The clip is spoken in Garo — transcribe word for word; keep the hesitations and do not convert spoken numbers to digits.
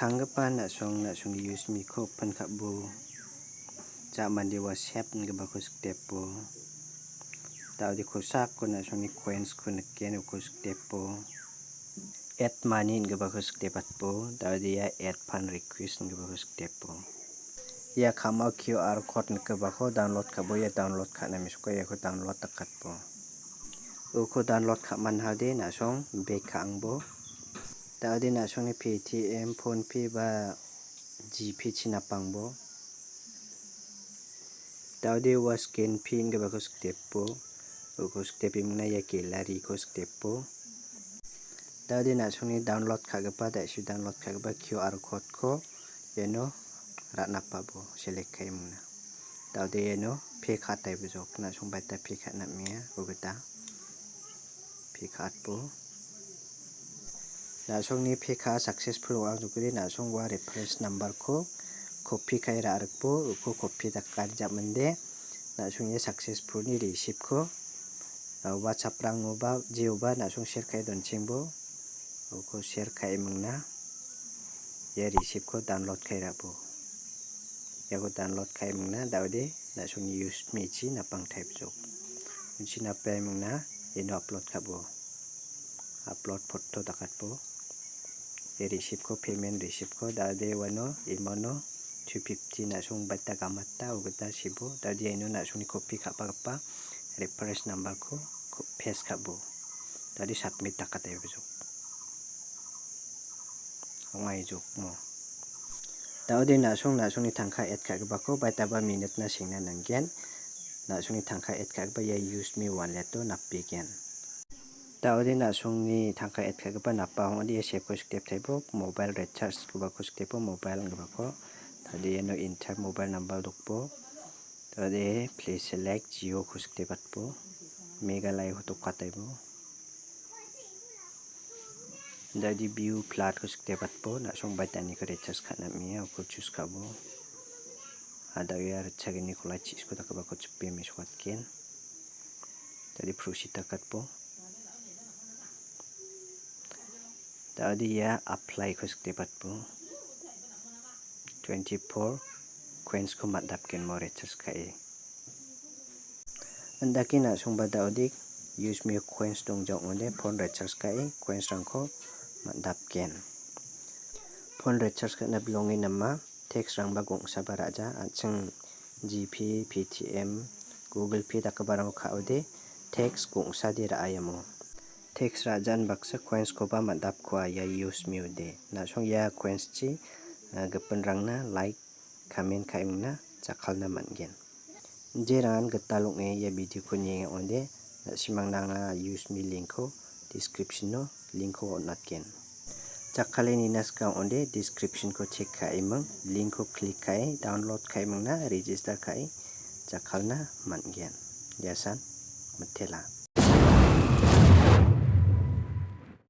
Tanggipa na·song, na·songni use me-ko open ka·bo. Ja mande WhatsApp ingipako sikdepo. Da·ode kosako na·songni coins-ko niken uko sikdepo. Add money ingipako sikdepatbo. Da·ode ia add fund request ingipako sikdepo. Ia ka·mao Q R code nikgipako download ka·bo, ia download ka·na mesoka iako download dakatbo. Uko download ka·manhade na·song back ka·angbo. Da·ode na·songni Paytm, PhonePe ba GPay-chi napangbo. Da·ode ua scan pin gipako sikdepo. Uko sikdepe mingna ia gallery-ko sikdepo. Da·ode na·songni download ka·gipa, da·su download ka·gipa Q R code-ko iano ra·napabo select ka·e mingna. Da·ode iano pay ka·ataibojok, na·song baita pay ka·na am·enga, ugita pay ka·atbo. Na·songni pay ka·a successful ong·jokode na·song ua reference number-ko copy ka·e ra·rikbo, uko copy dakari ja·mande na·song ia successful-ni receipt-ko, ah, WhatsApp-rangoba, jeoba na·song share ka·e donchengbo, uko share ka·e mingna ia receipt-ko download ka·e ra·bo. Iako download ka·e mingna, da·ode na·songni use me-chi napangtaibojok. Uchi napae mingna iano upload ka·bo. Upload photo dakatbo. Ia receipt-ko, payment receipt-ko, da·ode uano, imano two fifty na·song baita gamata, ugita sibo, da·ode iano na·songni copy ka·bagipa reference number-ko ko-, paste ka·bo. Da·ode submit dakataibojok. Ong·aijokmo. Da·ode na·song, na·songni tangka add ka·gipako baitaba minute-na sengna nanggen. Na·songni tangka add ka·gipa ia use me wallet-o napbegen. Da·ode na·songni tangka add ka·gipa napa ong·ode ia save-ko sikdeptaibo, mobile recharge gipako sikdepo, mobile gipako. Da·ode iano enter mobile number dokbo. Da·ode please select Jio-ko sikdepatbo. Meghalaya-ko dokataibo. Da·ode view flood-ko sikdepatbo, na·song baitaniko recharge ka·na am·enga, uko choose ka·bo. Ada ia ritchagini kola chi·sko dakgipako chipe mesokatgen. Da·ode proceed dakatbo. Da·ode ia apply-ko sikdepatbo. Twenty-four coins-ko man·dapgen mo recharge ka·e. Indake na·songba da·ode use me coins dongja ong·ode phone recharge ka·e coins-rangko man·dapgen. Phone recharge ka·na bilonge nama tax-rangba gongsaba ra·ja, an·ching GPay, Paytm, Google Pay dakgiparangko ka·ode tax gongsade ra·aiamo. Tax ra·jan baksa coins-koba man·dapkoa ia use me-ode. Na·song ia coins-chi, ah, gipinrangna like, comment ka·e mingna jakkalna man·gen. Jerangan gital ong·e ia video-ko nienga ong·ode, na·simangna anga use me link-ko description-o link-ko on·atgen. Jakkale nina sika ong·ode description-ko check ka·eming, link-ko click ka·e, download ka·emingna register ka·e jakkalna man·gen. Iasan mitela.